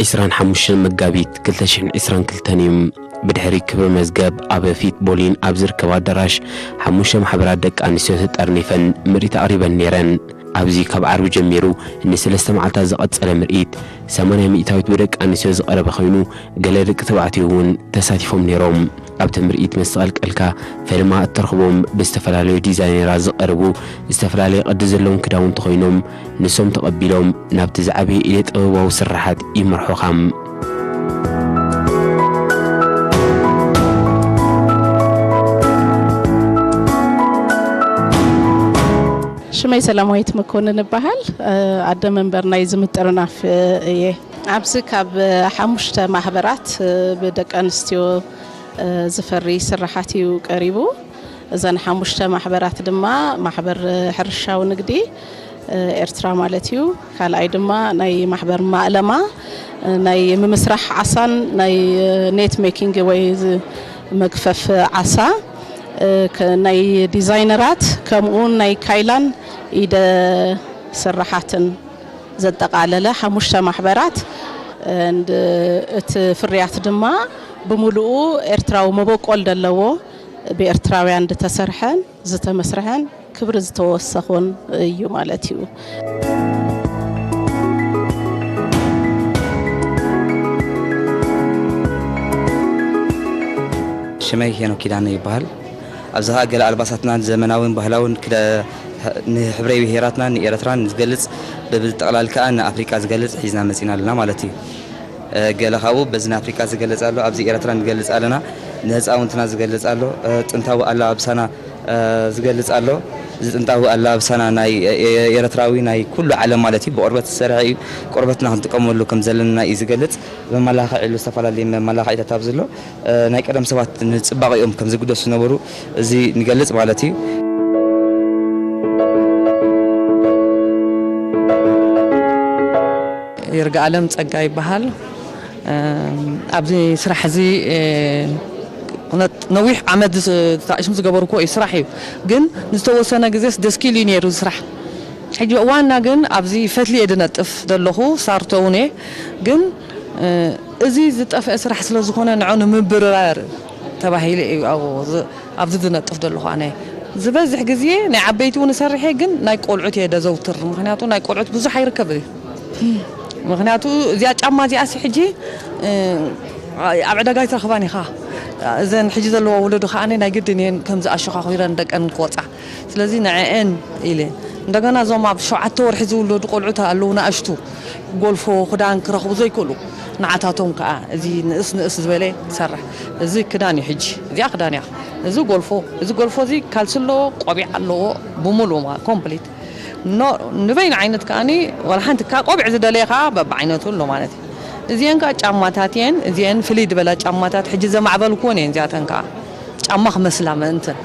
ዕስራን ሓሙሽተን መጋቢት ክልተ ሽሕን ዕስራን ክልተን እዩ። ብድሕሪ ክብሪ መዝገብ ኣብ ፊት ቦሊን ኣብ ዝርከብ ኣዳራሽ ሓሙሽተ ማሕበራት ደቂ ኣንስትዮ ተጠርኒፈን ምርኢት ኣቕሪበን ነይረን። ኣብዚ ካብ ዓርቢ ጀሚሩ ንሰለስተ መዓልታት ዝቐጸለ ምርኢት ሰማንያ ሚእታዊት ብደቂ ኣንስትዮ ዝቐረበ ኮይኑ፣ ገለ ደቂ ተባዕትዮ እውን ተሳቲፎም ነይሮም። ኣብቲ ምርኢት ምስ ተቐልቀልካ፣ ፈለማ እትረኽቦም ብዝተፈላለዩ ዲዛይነራት ዝቐርቡ ዝተፈላለየ ቅዲ ዘለዎም ክዳውንቲ ኮይኖም፣ ንሶም ተቐቢሎም ናብቲ ዝዓበየ ኢደ ጥበባዊ ስርሓት ይመርሑኻ። ሽመይ ሰላማዊት መኮንን እበሃል። ኣደ መንበር ናይ ዝምጥርናፍ እየ። ኣብዚ ካብ ሓሙሽተ ማሕበራት ብደቂ ኣንስትዮ ዝፈሪ ስርሓት እዩ ቀሪቡ። እዘን ሓሙሽተ ማሕበራት ድማ ማሕበር ሕርሻዊ ንግዲ ኤርትራ ማለት እዩ። ካልኣይ ድማ ናይ ማሕበር ማእለማ ናይ ምምስራሕ ዓሳን ናይ ኔት ሜኪንግ ወይ መግፈፍ ዓሳ፣ ናይ ዲዛይነራት፣ ከምኡውን ናይ ካይላን ኢደ ስርሓትን ዘጠቓለለ ሓሙሽተ ማሕበራት። እቲ ፍርያት ድማ ብምሉኡ ኤርትራዊ መበቆል ዘለዎ፣ ብኤርትራውያን ዝተሰርሐን ዝተመስርሐን ክብሪ ዝተወሰኾን እዩ ማለት እዩ። ሽመይ ሄኖክ ኪዳነ ይበሃል። ኣብዚ ኸኣ ገለ ኣልባሳትና ዘመናውን ባህላውን ክደ ንሕብረ ብሄራትና ንኤረትራን ዝገልጽ ብብጠቕላል ከኣ ንኣፍሪቃ ዝገልጽ ሒዝና መጺና ኣለና ማለት እዩ። ገለ ካብኡ በዚ ንኣፍሪቃ ዝገልጽ ኣሎ፣ ኣብዚ ኤረትራ ንገልጽ ኣለና፣ ንህጻውንትና ዝገልጽ ኣሎ፣ ጥንታዊ ኣላባብሳና ዝገልጽ ኣሎ። እዚ ጥንታዊ ኣላባብሳና ናይ ኤረትራዊ ናይ ኩሉ ዓለም ማለት እዩ ብቆርበት ዝሰርሐ እዩ። ቆርበትና ክንጥቀመሉ ከም ዘለና እዩ ዝገልጽ። መመላኽዒ ኢሉ ዝተፈላለዩ መመላኽዒታት ኣብዚ ኣሎ። ናይ ቀደም ሰባት ንጽባቐኦም ከም ዝግደሱ ዝነበሩ እዚ ንገልጽ ማለት እዩ። ይርጋኣለም ጸጋ ይበሃል። ኣብዚ ስራሕ እዚ ነዊሕ ዓመት ተጣቂስም ዝገበርኩዎ እዩ ስራሕ እዩ። ግን ንዝተወሰነ ግዜስ ደስኪል እዩ ነይሩ ስራሕ። ሕጂ እዋንና ግን ኣብዚ ፈትሊ እየ ዝነጥፍ ዘለኹ፣ ሳርቶ እውን እየ። ግን እዚ ዝጠፍአ ስራሕ ስለ ዝኾነ ንዑ ንምብርራር ተባሂለ እዩ ኣብዚ ዝነጥፍ ዘለኹ ኣነ። ዝበዝሕ ግዜ ናይ ዓበይቲ እውን እሰርሕ እየ፣ ግን ናይ ቆልዑት እየ ደዘውትር። ምኽንያቱ ናይ ቆልዑት ብዙሕ ኣይርከብ እዩ። ምኽንያቱ እዚኣ ጫማ እዚኣሲ ሕጂ ኣብ ዕዳጋ ኣይትረኽባን ኢኻ። እዘን ሕጂ ዘለዋ ወለዶ ከዓ ናይ ግድን እየን ከምዚ ኣሸኻኺረን ደቀን ክወፃ። ስለዚ ንዐአን ኢለ እንደገና እዞም ኣብ ሸውዓተ ወርሒ ዝውለዱ ቆልዑት ኣለዉ ንኣሽቱ ጎልፎ ክዳን ክረኽቡ ዘይክእሉ ንዓታቶም ከዓ እዚ ንእስ ንእስ ዝበለ ይሰርሕ። እዚ ክዳን እዩ ሕጂ እዚኣ ክዳን እያ። እዚ ጎልፎ እዚ ጎልፎ እዚ ካልሲ ኣለዎ ቆቢዕ ኣለዎ ብሙሉ ኮምፕሊት ንበይኑ ዓይነት ከዓኒ ዋላ ሓንቲ ካብ ቆቢዕ ዝደለየ ከዓ በብዓይነቱ ኣሎ ማለት እዩ። እዚአን ከዓ ጫማታት እየን። እዚአን ፍልይ ዝበላ ጫማታት ሕጂ ዘማዕበልኩወን እየን። እዚኣተን ከዓ ጫማ ክመስላ ምእንትን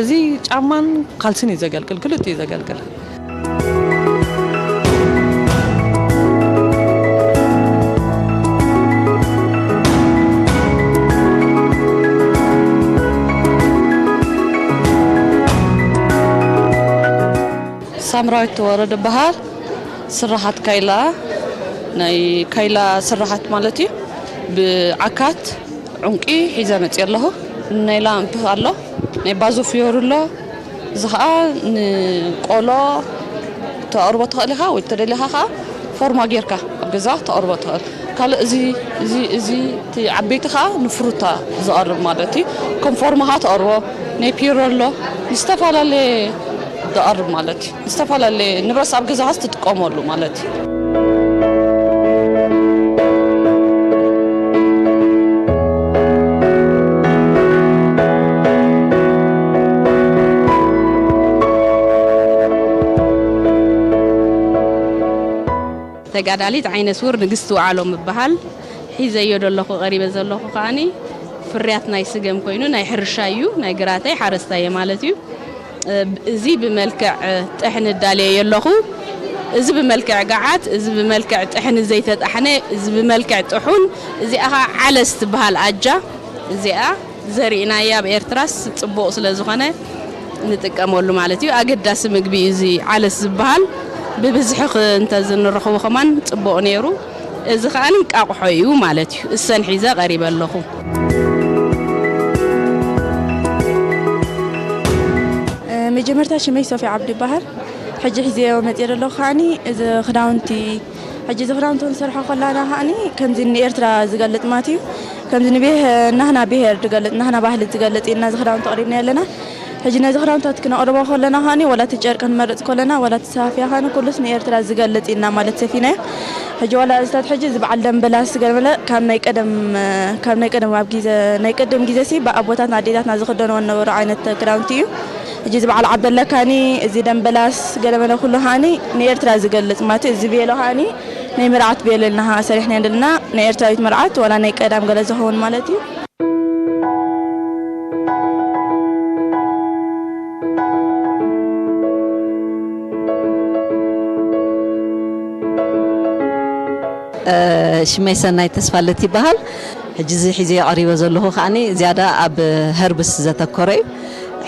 እዚ ጫማን ካልስን እዩ ዘገልግል፣ ክልቲኡ እዩ ዘገልግል። ሳምራዊት ተወረደ በሃል። ስራሓት ካይላ ናይ ካይላ ስራሓት ማለት እዩ። ብዓካት ዑንቂ ሒዘ መፅእ ኣለኹ። ናይ ላምፕ ኣሎ፣ ናይ ባዞ ፍዮር ኣሎ። እዚ ከዓ ንቆሎ ተቕርቦ ትኽእል ኢኻ ወይ ተደሊኻ ከዓ ፎርማ ጌርካ ኣብ ገዛ ተቕርቦ ትኽእል። ካልእ እዚ እዚ እዚ እቲ ዓበይቲ ከዓ ንፍሩታ ዝቐርብ ማለት እዩ። ከም ፎርማ ከዓ ተቕርቦ ናይ ፒሮ ኣሎ፣ ዝተፈላለየ ዝቐርብ ማለት እዩ። ዝተፈላለየ ንብረት ኣብ ገዛኻ ትጥቀመሉ ማለት እዩ። ተጋዳሊት ዓይነ ስውር ንግስቲ ውዓሎም እበሃል። ሒዘዮ ዘለኹ ቀሪበ ዘለኹ ከዓኒ ፍርያት ናይ ስገም ኮይኑ ናይ ሕርሻ እዩ፣ ናይ ግራተይ ሓረስታይ እየ ማለት እዩ። እዚ ብመልክዕ ጥሕኒ እዳለየ ኣለኹ። እዚ ብመልክዕ ገዓት፣ እዚ ብመልክዕ ጥሕኒ ዘይተጣሕነ፣ እዚ ብመልክዕ ጥሑን፣ እዚኣ ኸዓ ዓለስ ትበሃል ኣጃ። እዚኣ ዘሪእናያ ኣብ ኤርትራስ ጽቡቕ ስለ ዝኾነ ንጥቀመሉ ማለት እዩ። ኣገዳሲ ምግቢ እዩ እዚ ዓለስ ዝበሃል። ብብዝሒ ኽ-፣ እንተዝንረኽቦ ከማን ጽቡቕ ነይሩ። እዚ ከኣ እንቃቕሖ እዩ ማለት እዩ። እሰን ሒዘ ቀሪበ ኣለኹ። መጀመርታ ሽመይ ሶፊያ ዓብዲ ይበሃል። ሕጂ ሒዘዮ መፅየ ዘለኹ ከዓኒ እዚ ክዳውንቲ፣ ሕጂ እዚ ክዳውንቲ ክንሰርሖ ከላና ከዓኒ ከምዚ ንኤርትራ ዝገልፅ ማለት እዩ። ከምዚ ንብሄ-፣ ናህና ብሄር ዝገልፅ፣ ናህና ባህሊ ዝገልፅ ኢና እዚ ክዳውንቲ ቀሪብና ኣለና። ሕጂ ነዚ ክዳውንታት ክነቕርቦ ከለና ከዓኒ ዋላ እቲ ጨርቂ ንመርፅ ከለና ዋላ እቲ ሰፋፍያ ከዓኒ ኩሉስ ንኤርትራ ዝገልፅ ኢና ማለት ሰፊናዮ። ሕጂ ዋላ እዚታት ሕጂ እዚ በዓል ደምበላስ ገለመለ ካብ ናይ ቀደም፣ ካብ ናይ ቀደም ኣብ ግዜ፣ ናይ ቀደም ግዜ ሲ ብኣቦታትና ኣዴታትና ዝኽደንዎ ዝነበሩ ዓይነት ክዳውንቲ እዩ። ሕጂ እዚ በዓል ዓበለካኒ፣ እዚ ደምበላስ ገለመለ ኩሉ ከዓኒ ንኤርትራ ዝገልፅ ማለት እዩ። እዚ ቤሎ ከዓኒ ናይ መርዓት ቤሎ ኢልና ከኣ ሰሪሕና ዘለና፣ ናይ ኤርትራዊት መርዓት ዋላ ናይ ቀዳም ገለ ዝኸውን ማለት እዩ። ሽመይ ሰናይ ተስፋለት ይበሃል። ሕጂ እዚ ሒዘዮ ቀሪበ ዘለኹ ከዓኒ ዝያዳ ኣብ ሀርብስ ዘተኮረ እዩ።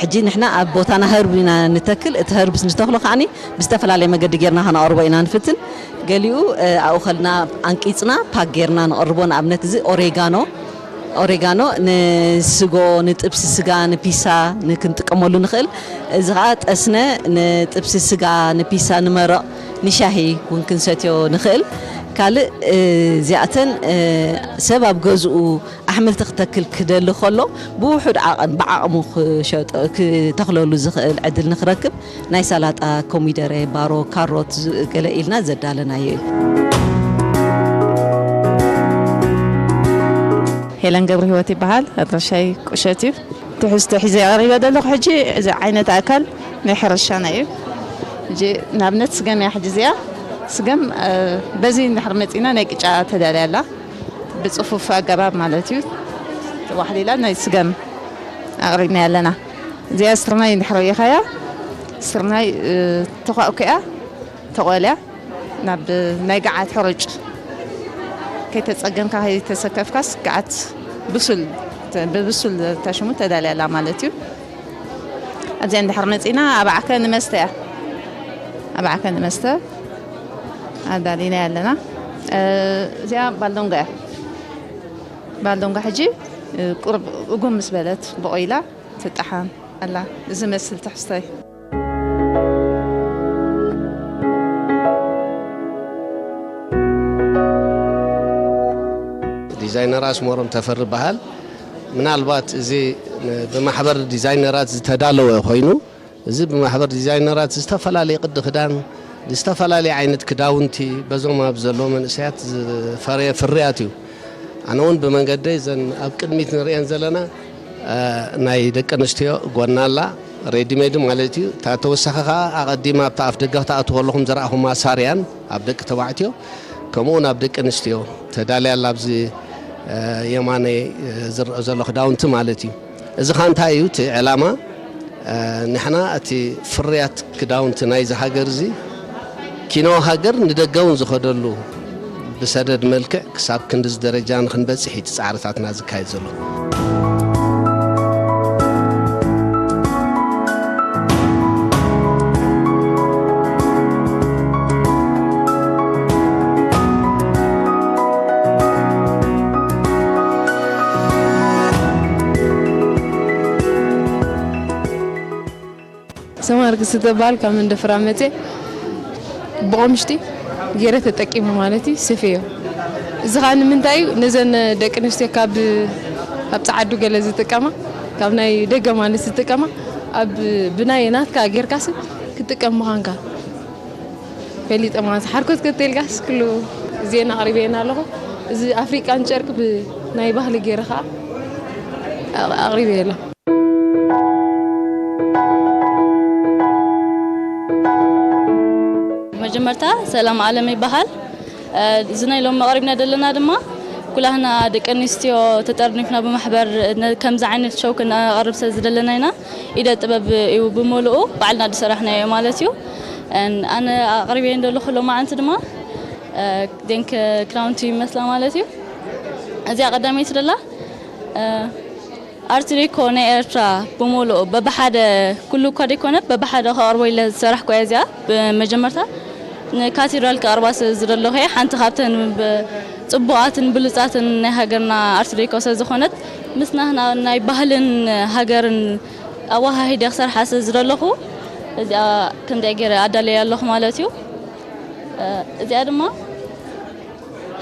ሕጂ ንሕና ኣብ ቦታና ሀርብ ኢና ንተክል። እቲ ሀርብስ ንተኽሎ ከዓኒ ብዝተፈላለየ መገዲ ጌርና ከነቕርቦ ኢና ንፍትን። ገሊኡ፣ እ፣ ኣብኡ ከልና ኣንቂጽና ፓክ ጌርና ነቕርቦ። ንኣብነት እዚ ኦሬጋኖ፣ ኦሬጋኖ ንስጎ፣ ንጥብሲ ስጋ፣ ንፒሳ ንክንጥቀመሉ ንኽእል። እዚ ኸኣ ጠስነ ንጥብሲ ስጋ፣ ንፒሳ፣ ንመረቕ፣ ንሻሂ እውን ክንሰትዮ ንኽእል። ካልእ፣ እ፣ እዚኣተን፣ እ፣ ሰብ ኣብ ገዝኡ ኣሕምልቲ ክተክል ክደሊ ከሎ ብውሑድ ዓቐን ብዓቕሙ ክሸጦ፣ ክተኽለሉ ዝኽእል ዕድል ንኽረክብ ናይ ሰላጣ፣ ኮሚደረ፣ ባሮ፣ ካሮት ዝ-፣ ገለ ኢልና ዘዳለናዮ እዩ። ሄለን ገብረ ህይወት ይበሃል። ኣድራሻይ ቁሸት እዩ። ትሕዝቶ ሒዘ ቀሪበ ዘለኹ ሕጂ እዚ ዓይነት ኣካል ናይ ሕርሻና እዩ። ሕጂ ንኣብነት ስገም እያ ሕጂ እዚኣ። ስገም፣ እ፣ በዚ እንድሕር መጺና ናይ ቅጫ ተዳልያ ኣላ። ብጽፉፍ ኣገባብ ማለት እዩ። ተዋሕሊላ ናይ ስገም ኣቕሪብና ኣለና። እዚኣ ስርናይ እንድሕር ርኢኻያ፣ ስርናይ፣ እ፣ ተኳእኩያ፣ ተቖልያ፣ ናብ ናይ ገዓት ሕሩጭ ከይተጸገንካ ከይተሰከፍካስ ገዓት ብሱል፣ ብብሱል ተሽሙ ተዳልያ ኣላ ማለት እዩ። ኣብዚኣ እንድሕር መጺና ኣብ ዓከ ንመስተ እያ። ኣብ ዓከ ንመስተ ኣዳሊና ኣለና። እ፣ እዚኣ ባልዶንጋ እያ። ባልዶንጋ ሕጂ፣ እ፣ ቁሩብ እጉም ምስ በለት ብቑ ኢላ ትጠሓን ኣላ። እዚ መስል ትሕዝቶይ። ዲዛይነር ኣስመሮም ተፈሪ በሃል። ምናልባት እዚ ን-፣ ብማሕበር ዲዛይነራት ዝተዳለወ ኮይኑ፣ እዚ ብማሕበር ዲዛይነራት ዝተፈላለየ ቅዲ ክዳን፣ ዝተፈላለየ ዓይነት ክዳውንቲ በዞም ኣብ ዘለዉ መንእሰያት ዝፈረየ ፍርያት እዩ። ኣነ እውን ብመንገደይ እዘን ኣብ ቅድሚት ንርእየን ዘለና፣ እ፣ ናይ ደቂ ኣንስትዮ ጎና ኣላ፣ ሬዲሜድ ማለት እዩ። እታ ተወሳኺ ከኣ ኣቐዲማ ኣብታ ኣፍ ደገ ክትኣትዉ ከለኹም ዝረኣኹማ ሳርያን ኣብ ደቂ ተባዕትዮ፣ ከምኡውን ኣብ ደቂ ኣንስትዮ ተዳልያ ኣላ፣ ኣብዚ፣ እ፣ የማነይ፣ እ፣ ዝረአ ዘሎ ክዳውንቲ ማለት እዩ። እዚ ኸኣ እንታይ እዩ እቲ ዕላማ? እ፣ ንሕና እቲ ፍርያት ክዳውንቲ ናይዚ ሃገር እዚ ኪኖ ሃገር ንደገ እውን ዝኸደሉ ብሰደድ መልክዕ ክሳብ ክንድዚ ደረጃ ንኽንበጽሕ እዩ እቲ ጻዕርታትና ዝካየድ ዘሎ። ሰማር ክስተባል ካብ መንደፍራ መጽየ ብቆምሽቲ ገይረ ተጠቂመ ማለት እዩ፣ ሰፍየዮ። እዚ ኸኣ ንምንታይ እዩ? ነዘን ደቂ ኣንስትዮ ካብ፣ ካብ ጸዓዱ ገለ ዝጥቀማ፣ ካብ ናይ ደገ ማለት ዝጥቀማ፣ ኣብ ብናይ ናትካ ጌርካስ ክትጥቀም ምዃንካ ፈሊጠ ማለት ሓርኮት ክትልጋስ ኩሉ ዜና ኣቕሪበየና ኣለኹ። እዚ ኣፍሪቃን ጨርቂ ብናይ ባህሊ ገይረ ኸኣ ኣቕ-፣ ኣቕሪበየ ኣለኹ። መጀመርታ ሰላም ዓለም ይበሃል። እ፣ እዚ ናይ ሎሚ ኣቕሪብና ዘለና ድማ ኩላህና ደቂ ኣንስትዮ ተጠርኒፍና ብማሕበር ነ-፣ ከምዚ ዓይነት ሾው ክነቕርብ ስለ ዝደለና ኢና። ኢደ ጥበብ እዩ ብምሉኡ ባዕልና ዝሰራሕናዮ ማለት እዩ። እን-፣ ኣነ ኣቕሪበየን ዘለኹ ሎማዓንቲ ድማ፣ እ፣ ዴንክ ክራውንቲ ይመስላ ማለት እዩ። እዚኣ ቀዳመይቲ ደላ፣ እ፣ ኣርት ዴኮ ናይ ኤርትራ ብምሉኡ በብሓደ፣ ኩሉ እኳ ደይኮነ በብሓደ ከቕርቦ ኢለ ዝሰራሕኩ እያ እዚኣ ብመጀመርታ። ንካቴድራል ክቐርባ ስለ ዝደለኹ እየ። ሓንቲ ካብተን ብ-፣ ጽቡቓትን ብሉጻትን ናይ ሃገርና ኣርት ዴኮ ስለ ዝኾነት፣ ምስ ናህና ናይ ባህልን ሃገርን ኣወሃሂደ ክሰርሓ ስለ ዝደለኹ፣ እዚኣ ከምዚኣ ገይረ ኣዳልያ ኣለኹ ማለት እዩ። እ፣ እዚኣ ድማ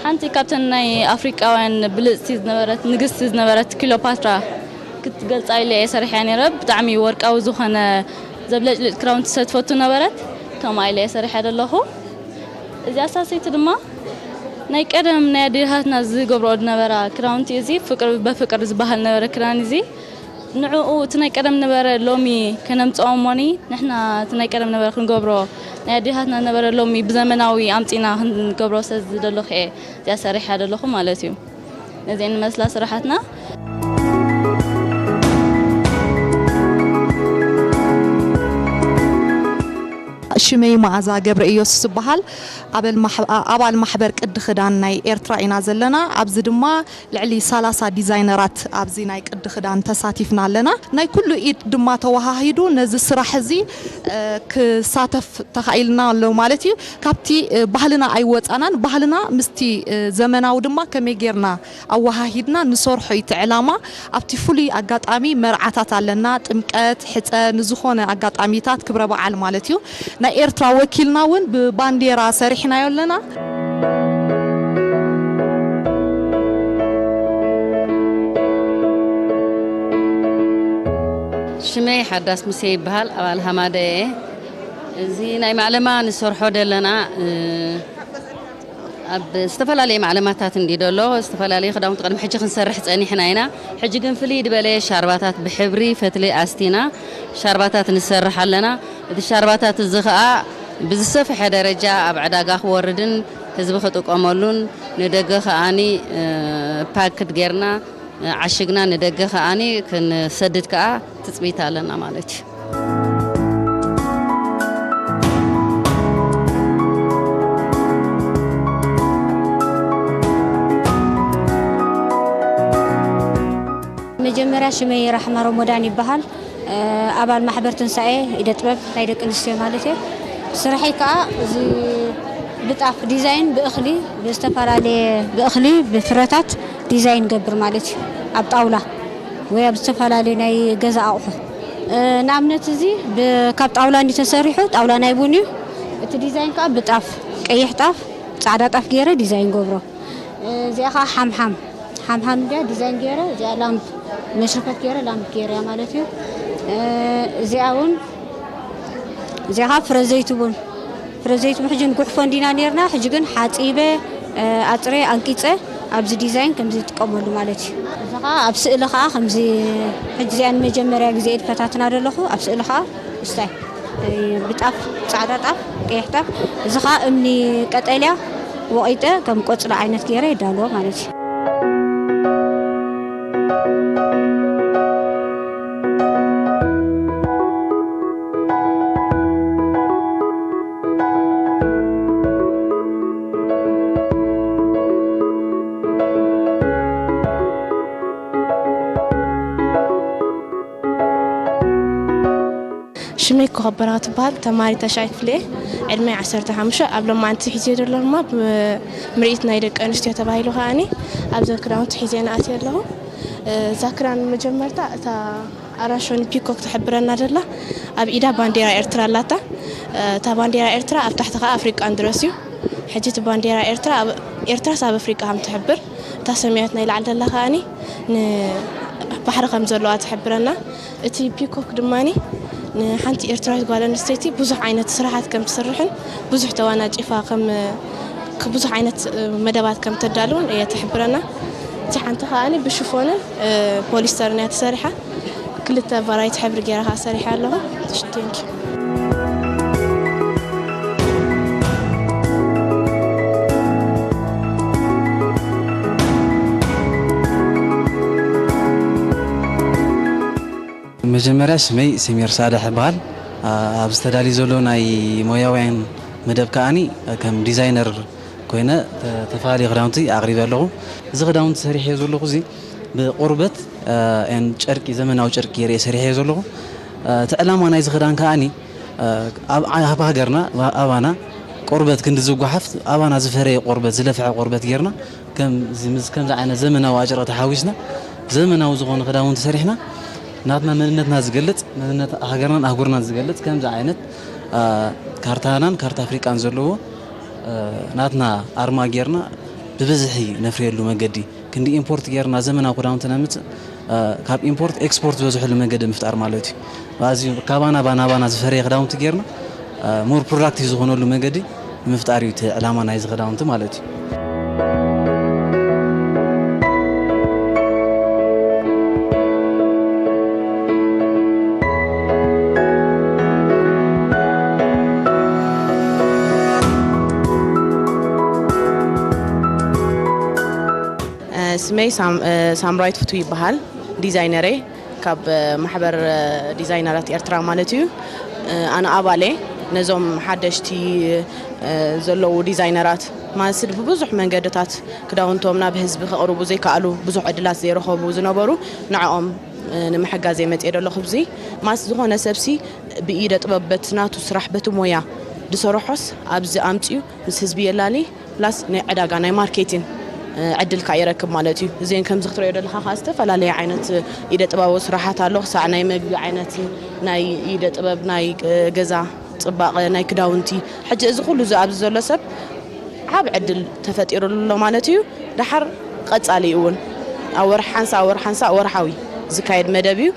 ሓንቲ ካብተን ናይ ኣፍሪቃውያን ብልጽቲ ዝነበረት ንግስቲ ዝነበረት ክሊዮፓትራ ክትገልጻ ኢለ እየ ሰሪሐያ ነይረ። ብጣዕሚ ወርቃዊ ዝኾነ ዘብለጭልጭ ክራውንቲ ስለ ትፈቱ ነበረት፣ ከምኣ ኢለ እየ ሰሪሐያ ዘለኹ። እዚኣ ሳልሰይቲ ድማ ናይ ቀደም ናይ ኣዴታትና ዝገብርኦ ዝነበራ ክራውንቲ፣ እዚ ፍቅር በፍቅር ዝበሃል ነበረ ክዳን፣ እዚ ንዕኡ እቲ ናይ ቀደም ነበረ ሎሚ ከነምጽኦ እሞኒ፣ ንሕና እቲ ናይ ቀደም ነበረ ክንገብሮ፣ ናይ ኣዴታትና ነበረ ሎሚ ብዘመናዊ ኣምጺና ክንገብሮ ስለ ዝደለኹ እየ እዚኣ ሰሪሐያ ዘለኹ ማለት እዩ። ነዚአን ንመስላ ስራሓትና። ሽመይ መዓዛ ገብረ ኢየሱስ ይበሃል። ኣበል ማሕ-፣ ኣባል ማሕበር ቅዲ ክዳን ናይ ኤርትራ ኢና ዘለና። ኣብዚ ድማ ልዕሊ ሰላሳ ዲዛይነራት ኣብዚ ናይ ቅዲ ክዳን ተሳቲፍና ኣለና። ናይ ኩሉ ኢድ ድማ ተወሃሂዱ ነዚ ስራሕ እዚ፣ እ፣ ክሳተፍ ተኻኢልና ኣሎ ማለት እዩ። ካብቲ፣ እ፣ ባህልና ኣይወጻናን። ባህልና ምስቲ፣ እ፣ ዘመናዊ ድማ ከመይ ጌርና ኣወሃሂድና ንሰርሖ እዩ እቲ ዕላማ። ኣብቲ ፍሉይ ኣጋጣሚ መርዓታት ኣለና፣ ጥምቀት፣ ሕጸ፣ ንዝኾነ ኣጋጣሚታት ክብረ በዓል ማለት እዩ። ናይ ኤርትራ ወኪልና እውን ብባንዴራ ሰሪሕናዮ ኣለና። ሽመይ ሓዳስ ሙሴ ይበሃል፣ ኣባል ሃማደ እየ። እዚ ናይ ማዕለማ ንሰርሖ ደለና፣ እ፣ ኣብ ዝተፈላለየ ማዕለማታት እንዲ ደሎ፣ ዝተፈላለየ ክዳውንቲ ቅድሚ ሕጂ ክንሰርሕ ጸኒሕና ኢና። ሕጂ ግን ፍልይ ዝበለ ሻርባታት ብሕብሪ ፈትሊ ኣስቲና ሻርባታት ንሰርሕ ኣለና። እቲ ሻርባታት እዚ ኸኣ ብዝሰፍሐ ደረጃ ኣብ ዕዳጋ ክወርድን ህዝቢ ክጥቀመሉን፣ ንደገ ከኣኒ፣ እ፣ ፓክት ጌርና፣ እ፣ ዓሽግና ንደገ ከኣኒ ክንሰድድ ከኣ ትጽቢት ኣለና ማለት እዩ። መጀመርያ ሽመይ ራሕማ ረሞዳን ይበሃል። እ፣ ኣባል ማሕበር ትንሳኤ ኢደ ጥበብ ናይ ደቂ ኣንስትዮ ማለት እየ። ስራሐይ ከኣ እዚ ብጣፍ ዲዛይን ብእኽሊ፣ ብዝተፈላለየ ብእኽሊ፣ ብፍረታት ዲዛይን ገብር ማለት እዩ። ኣብ ጣውላ ወይ ኣብ ዝተፈላለዩ ናይ ገዛ ኣቑሑ። እ፣ ንኣብነት እዚ ብ-፣ ካብ ጣውላ እንዲ ተሰሪሑ፣ ጣውላ ናይ ቡን እዩ። እቲ ዲዛይን ከኣ ብጣፍ፣ ቀይሕ ጣፍ፣ ጻዕዳ ጣፍ ገይረ ዲዛይን ገብሮ። እ፣ እዚኣ ከኣ ሓምሓም፣ ሓምሓም እንዲያ ዲዛይን ገይረ፣ እዚኣ ላምፕ፣ መሽረፈት ገይረ፣ ላምፕ ገይረያ ማለት እዩ። እ፣ እዚኣ እውን፣ እዚኣ ከኣ ፍረ ዘይትቡን፣ ፍረ ዘይትቡን ሕጂ ንጉሕፎ እንዲና ነይርና፣ ሕጂ ግን ሓጺበ፣ እ፣ ኣጽረ፣ ኣንቂጸ፣ ኣብዚ ዲዛይን ከምዚ ይጥቀመሉ ማለት እዩ። እዚ ከኣ ኣብ ስእሊ ከኣ ከምዚ፣ ሕጂ እዚኣ ንመጀመርያ ግዜ እየ ዝፈታትና ዘለኹ፣ ኣብ ስእሊ ከኣ እስታይ፣ እ፣ ብጣፍ፣ ጻዕዳ ጣፍ፣ ቀይሕ ጣፍ፣ እዚ ከኣ እምኒ ቀጠልያ ወቒጠ ከም ቆጽሊ ዓይነት ገይረ የዳልዎ ማለት እዩ። ሽመይ ኮኸብ በረኸት ትበሃል። ተማሪ ተሻይ ክፍሊ እየ። ዕድመይ ዓሰርተ ሓሙሽተ። ኣብ ሎማዓንቲ ሒዘ ዘሎ ድማ ብምርኢት ናይ ደቂ ኣንስትዮ ተባሂሉ ከኣኒ ኣብዚ ክዳውንቲ ሒዘ ንኣትየ ኣለኹ። እዛ ክዳን መጀመርታ እታ ኣራንሾኒ ፒኮክ ትሕብረና ዘላ ኣብ ኢዳ ባንዴራ ኤርትራ ኣላታ። እታ ባንዴራ ኤርትራ ኣብ ታሕቲ ከኣ ኣፍሪቃ እንድረስ እዩ። ሕጂ እቲ ባንዴራ ኤርትራ ኣብ፣ ኤርትራስ ኣብ ኣፍሪቃ ከም ትሕብር፣ እታ ሰማያዊት ናይ ላዕሊ ዘላ ከኣኒ ንባሕሪ ከም ዘለዋ ትሕብረና። እቲ ፒኮክ ድማኒ ንሓንቲ ኤርትራዊት ጓል ኣንስተይቲ ብዙሕ ዓይነት ስራሓት ከም ትሰርሕን ብዙሕ ተዋናጪፋ ከም፣ ብዙሕ ዓይነት መደባት ከም ተዳልውን እየ ትሕብረና። እቲ ሓንቲ ከኣኒ ብሽፎንን ፖሊስተርን እያ ተሰሪሓ። ክልተ ቫራይቲ ሕብሪ ገይረ ከኣ ሰሪሐ ኣለኹ። Thank you። መጀመርያ ሽመይ ሰሚር ሳልሕ እበሃል። ኣ-፣ ኣብዚ ተዳልዩ ዘሎ ናይ ሞያውያን መደብ ከኣኒ ከም ዲዛይነር ኮይነ ተ-፣ ተፈላለዩ ክዳውንቲ ኣቕሪበ ኣለኹ። እዚ ክዳውንቲ ሰሪሐዮ ዘለኹ እዚ ብቆርበት፣ እ፣ ን ጨርቂ፣ ዘመናዊ ጨርቂ ገይረ ሰሪሐዮ ዘለኹ። እ፣ እቲ ዕላማ ናይዚ ክዳን ከኣኒ፣ እ፣ ኣብ፣ ኣብ ሃገርና፣ ኣባና ቆርበት ክንዲ ዝጓሓፍ ኣባና ዝፈረየ ቆርበት፣ ዝለፍዐ ቆርበት ጌርና፣ ከም እዚ ምስ ከምዚ ዓይነት ዘመናዊ ኣጨርቕቲ ሓዊስና፣ ዘመናዊ ዝኾነ ክዳውንቲ ሰሪሕና፣ ናትና መንነትና ዝገልጽ፣ መንነት ሃገርናን ኣህጉርናን ዝገልጽ ከምዚ ዓይነት፣ አ፣ ካርታናን ካርታ ኣፍሪቃን ዘለዎ፣ አ፣ ናትና ኣርማ ጌርና ብብዝሒ ነፍርየሉ መገዲ፣ ክንዲ ኢምፖርት ጌርና ዘመናዊ ክዳውንቲ ነምጽእ፣ አ፣ ካብ ኢምፖርት ኤክስፖርት ዝበዝሐሉ መገዲ ምፍጣር ማለት እዩ። ኣዝዩ ካባና ባናባና ዝፈረየ ክዳውንቲ ጌርና፣ አ፣ ሞር ፕሮዳክቲቭ ዝኾነሉ መገዲ ምፍጣር እዩ እቲ ዕላማ ናይዚ ክዳውንቲ ማለት እዩ። ስመይ ሳም-፣ ሳምራዊት ፍቱ ይበሃል። ዲዛይነሬ ካብ ማሕበር ዲዛይነራት ኤርትራ ማለት እዩ። ኣነ ኣባሌ ነዞም ሓደሽቲ ዘለዉ ዲዛይነራት ማለት ብብዙሕ መንገድታት ክዳውንቶም ናብ ህዝቢ ከቕርቡ ዘይከኣሉ ብዙሕ ዕድላት ዘይረኸቡ ዝነበሩ ንዕኦም ንምሕጋዝ እየ መፅየ ዘለኹ። ኣብዚ ማለት ዝኾነ ሰብሲ ብኢደ ጥበብ በቲ ናቱ ስራሕ በቲ ሞያ ዝሰርሖስ ኣብዚ ኣምፅኡ ምስ ህዝቢ የላሊ ፕላስ ናይ ዕዳጋ ናይ ማርኬቲን ዕድል ከዓ ይረክብ ማለት እዩ። እዚን ከምዚ ክትሪኦ ዘለካ ከዓ ዝተፈላለየ ዓይነት ኢደ ጥበባዊ ስራሓት ኣሎ። ክሳዕ ናይ መግቢ ዓይነት ናይ ኢደ ጥበብ ናይ ገዛ ፅባቐ ናይ ክዳውንቲ ሕጂ እዚ ኩሉ እዚ ኣብዚ ዘሎ ሰብ ዓብ ዕድል ተፈጢሩሉ ኣሎ ማለት እዩ። ደሓር ቀፃሊ እውን ኣብ ወርሒ ሓንሳ ወርሒ ሓንሳ ወርሓዊ ዝካየድ መደብ እዩ።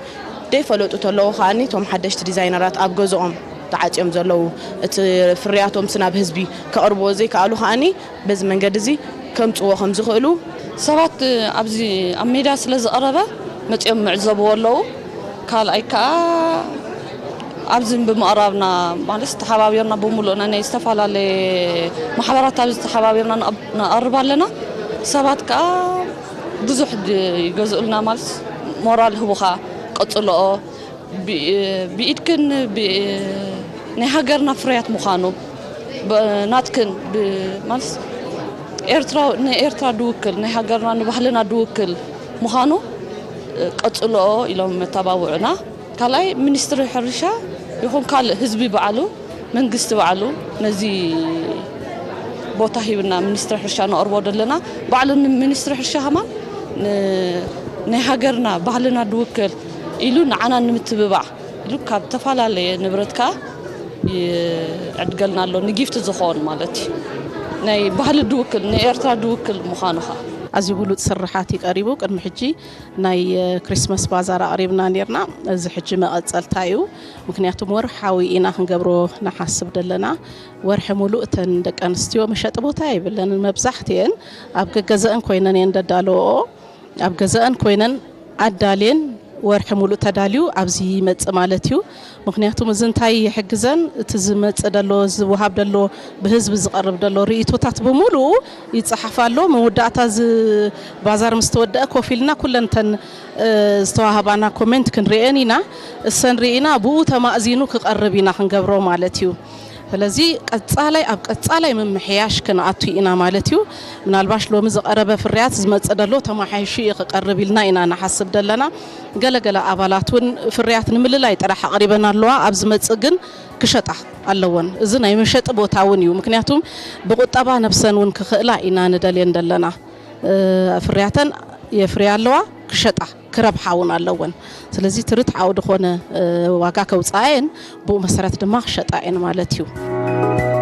ደይፈለጡ ተለዉ ከዓኒ እቶም ሓደሽቲ ዲዛይነራት ኣብ ገዝኦም ተዓፅዮም ዘለዉ እቲ ፍርያቶም ናብ ህዝቢ ከቕርብዎ ዘይከኣሉ ከዓኒ በዚ መንገዲ እዚ ከምፅዎ ከም ዝኽእሉ ሰባት ኣብዚ ኣብ ሜዳ ስለ ዝቐረበ መፅኦም ምዕዘብዎ ኣለዉ። ካልኣይ ከዓ ኣብዚ ብምቕራብና ማለት ተሓባቢርና ብምሉእና ናይ ዝተፈላለየ ማሕበራት ኣብዚ ተሓባቢርና ነቐርብ ኣለና። ሰባት ከዓ ብዙሕ ይገዝኡልና ማለት ሞራል ህቡኻ ቀፅልኦ ብኢድክን ናይ ሃገርና ፍርያት ምዃኑ ናትክን ማለት ኤርትራ ንኤርትራ ድውክል ናይ ሃገርና ንባህልና ድውክል ምዃኑ ቀፅልኦ ኢሎም መተባብዑና። ካልኣይ ሚኒስትሪ ሕርሻ ይኹን ካልእ ህዝቢ ባዕሉ መንግስቲ ባዕሉ ነዚ ቦታ ሂብና ሚኒስትሪ ሕርሻ ነቕርቦ ዘለና ባዕሉ ሚኒስትሪ ሕርሻ ከማን ናይ ሃገርና ባህልና ድውክል ኢሉ ንዓና ንምትብባዕ ኢሉ ካብ ተፈላለየ ንብረት ከዓ ይዕድገልና ኣሎ ንጊፍቲ ዝኸውን ማለት እዩ። ናይ ባህሊ ድውክል ንኤርትራ ድውክል ምዃኑ ከዓ ኣዝዩ ብሉፅ ስርሓት እዩ ቀሪቡ። ቅድሚ ሕጂ ናይ ክሪስማስ ባዛር ኣቕሪብና ኔርና። እዚ ሕጂ መቐፀልታ እዩ። ምክንያቱ ወርሓዊ ኢና ክንገብሮ ንሓስብ ዘለና። ወርሒ ሙሉእ እተን ደቂ ኣንስትዮ መሸጢ ቦታ የብለንን። መብዛሕትኤን ኣብ ገገዘአን ኮይነን እየን ደዳለወኦ። ኣብ ገዘአን ኮይነን ኣዳልየን ወርሒ ሙሉእ ተዳልዩ ኣብዚ ይመጽእ ማለት እዩ። ምክንያቱም እዚ እንታይ ይሕግዘን እቲ ዝመጽእ ደሎ ዝወሃብ ደሎ ብህዝቢ ዝቐርብ ደሎ ርእይቶታት ብምሉኡ ይጸሓፍ ኣሎ። መወዳእታ እዚ ባዛር ምስ ተወደአ ኮፍ ኢልና ኩለን እተን ዝተዋህባና ኮሜንት ክንርእየን ኢና። እሰን ርኢና ብኡ ተማእዚኑ ክቐርብ ኢና ክንገብሮ ማለት እዩ። ስለዚ ቀጻላይ ኣብ ቀጻላይ ምምሕያሽ ክንኣቱ ኢና ማለት እዩ። ምናልባሽ ሎሚ ዝቐረበ ፍርያት ዝመጽእ ደሎ ተማሓይሹ እዩ ክቐርብ ኢልና ኢና ንሓስብ ደለና። ገለገለ ኣባላት እውን ፍርያት ንምልላይ ጥራሕ ኣቕሪበን ኣለዋ። ኣብ ዝመጽእ ግን ክሸጣ ኣለወን። እዚ ናይ መሸጢ ቦታ እውን እዩ። ምክንያቱም ብቁጠባ ነብሰን እውን ክኽእላ ኢና ንደልየን ደለና። ፍርያተን የፍርያ ኣለዋ፣ ክሸጣ ክረብሓ እውን ኣለወን። ስለዚ እቲ ርትዓዊ ዝኾነ ዋጋ ከውፅኣየን ብኡ መሰረት ድማ ክሸጣ እየን ማለት እዩ።